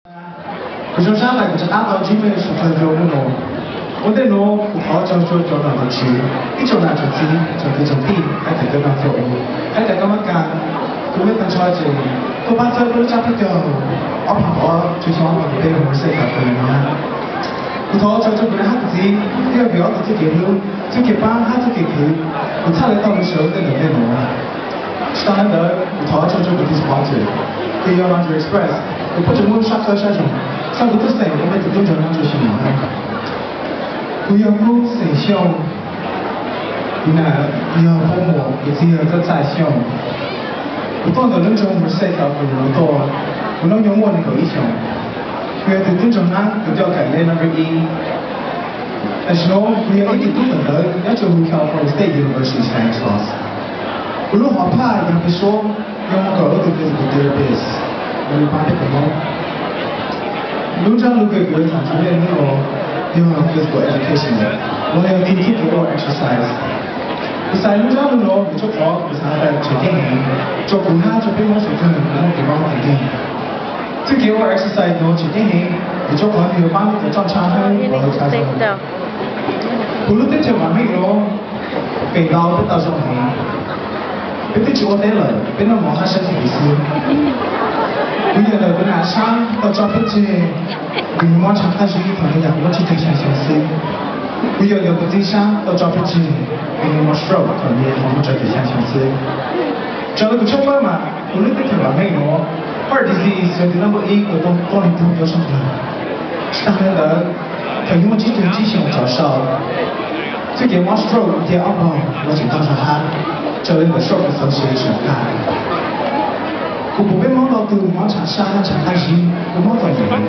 Kuv zoo sab tas kuv rov qab tau ntsib nej sawv daws rau hnub no. Ua ntej nuav kuv thov tsaug rua cov nom cov tswv, ib tsoom nam tsoom txiv, tsoom kwv tsoom tij, hab cov tub noj cov ua, hab cov kab mab kas, kuv mej tag nrho ces tuaj pab txhawb peb lub tsab peb caug ob phav ob txhiab ob phav peb hauv sej thaum kawg no. Kuv thov tsaug rua kuv nam hab kuv txiv, yog vim ob tug txuj kev hlub, txuj kev pab hab txuj kev khwv, kuv txhaj le tau lug sawv ua ntej ntawm nej nuav. Tsis tas le ntawd, kuv thov tsaug rua kuv tug sponsor, kws yog Laundry Express, kws puab tseem muab sab qhawv sab zoo txhawb kuv tub xeem ua mej tug tub nraug nab tso si no hab. Kuv yog Hmoob xeem Xyooj, kuv nam yog Hmoob Muas, kuv txiv yog Txawj Txaj Xyooj. Kuv tuaj ntawm lub nroog Merced California tuaj, kuv hnub nyoog muaj nees nkaum ib xyoos. Kuv yog tug tub nraug nab kws coj kaim lej number ib. Tam sim no kuv yog ib tug tub ntawv nyob rua huv California State University Santa Cruz. Kuv lub hom phaj yog peb suab, yog mus kawm ua tug physical therapist, kuv yuav pab peb tug Hmoob. Lub ntsab lug kws kuv yuav tham rua nej hnub no yog physical education, los yog txuj kev ua exercise. Kuv xaiv lub ntsab lug no vim rua qhov kuv xav tas tseem ceeb heev rua kuv hab rua peb Hmoob sawv dlawg muaj kev mob kev nkeeg. Txuj kev ua exercise no tseem ceeb heev vim rua qhov nwg yuav pab peb tug roj ntsha hab ua rau txhua txhua. Kuv lub teb chaws vam meej no pem ntau peb tau zoo heev. Peb twb tsis ua teb lawm, peb noj mov hab saib T V xwb. Kuv yog ntawm kuv nam sab tau tso peb tseg vim nws mob tshav qab zib thaum nws yog muaj tsib caug xyaa xyoo xwb. Kuv yog ntawm kuv txiv sab tau tso peb tseg vim nws mob stroke thaum nws yog muaj rau caum xyaa xyoo xwb. Raws le kuv tshab pab mas kuv lub teb chaws vam meej no, heart disease yog tus number ib kws tuaj tuab neeg tug tuab tshaj plawg. Tsis tas le ntawd, thaum yug muaj tsib caug tsib xyoos tsaus sau, txuj kev mob stroke thiab ob npaug los tseem tau zog hab, raws le ntawm Stroke Association qha. Kuv pum peb Hmoob ntau tug mob tshav sab hab tshav qab zib, kuv mob txom nyem.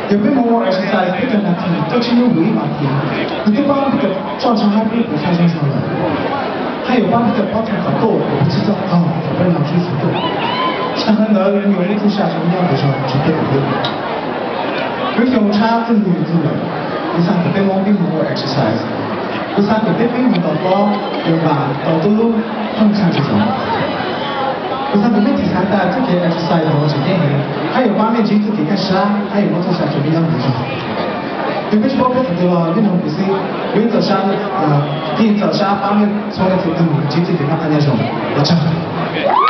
Yog peb moog ua exercise peb tug nas this, tuaj tsib nub vwm ib nas this, nws twb pab peb tug roj ntsha hab peb tug sab zoo zog lawm, hab yuav pab peb tug pob txha qhov tuaj uas peb tsis txawj qaug thaum peb moog tshwj xeeb tuaj. Tsis tas le ntawd, nws yuav muaj txuj sa rua peb nyob ntev zog tsis peb tug hlub. Kuv xyoo tshab txuj lug txug lawm, kuv xaav kom peb Moob peb moog ua exercise. Kuv xaav kom peb peb moog tau tob, yuav npam tau tub lub phooj ywg zoo zoo. Kuv xaav kom mej txhim xaav tas txuj kev exercise no tseem ceeb heev, hab yuav pab mej ntsib txuj kev kaj sab, hab yuav muaj txuj sa rua mej nyob ntev zog. Yog mej tsis paub peb qhov twg los mej noog kuv xwb, kuv yeej txaus sab, yeej txaus sab pab mej txhua leej txhua tug ntsib txuj kev noj qab nyob zoo. Ua tsaug.